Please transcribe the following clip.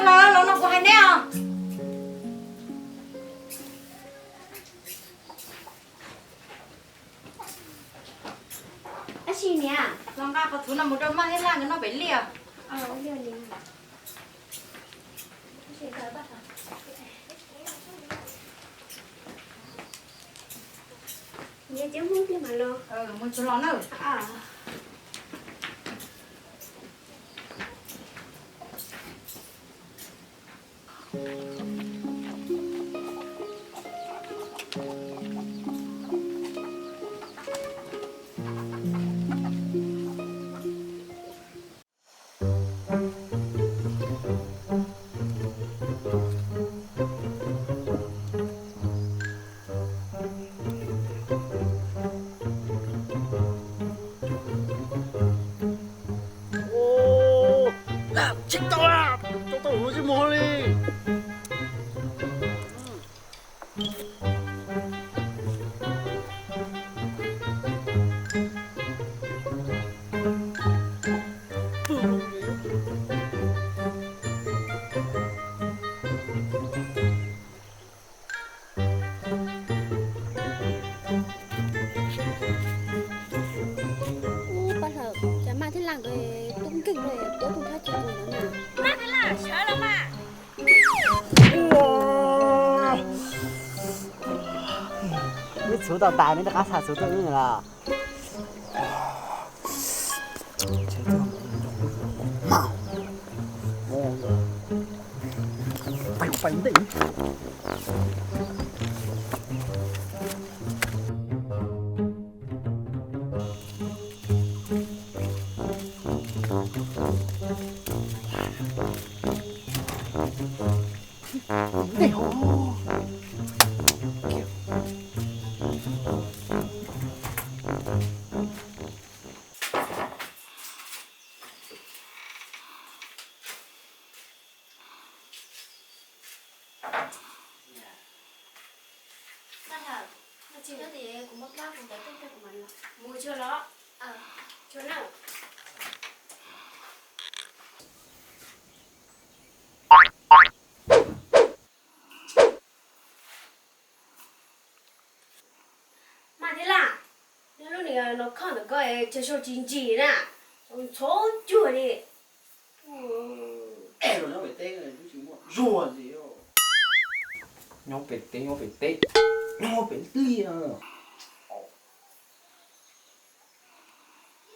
Los no kuv hais neb os. Tab sis niam, los nqa qhov txhuv no mus rau Maj Thiab Laj nkawd noj pem liaj. Mus tsuag los na. Tsis tau, tau tau lub tsis mus li. Ub, pab lawm, cas Maj thiab Laj nkawd tub nkeeg li, tuav tus thab tsis tus ntawd na. Maj thiab Laj sawv los mas. Wb txhuv tau tas, neb rov qab xa txhuv tuaj wb los. Pais, pais ntej. Mus tsuag los. Tsuag na. Maj thiab Laj, neb lub niag no khoj ntawm ko es tsawg sau tsis ntsim na, ntxhov cuag li. Nyob pem teb, nyob pem teb, nyob pem liaj.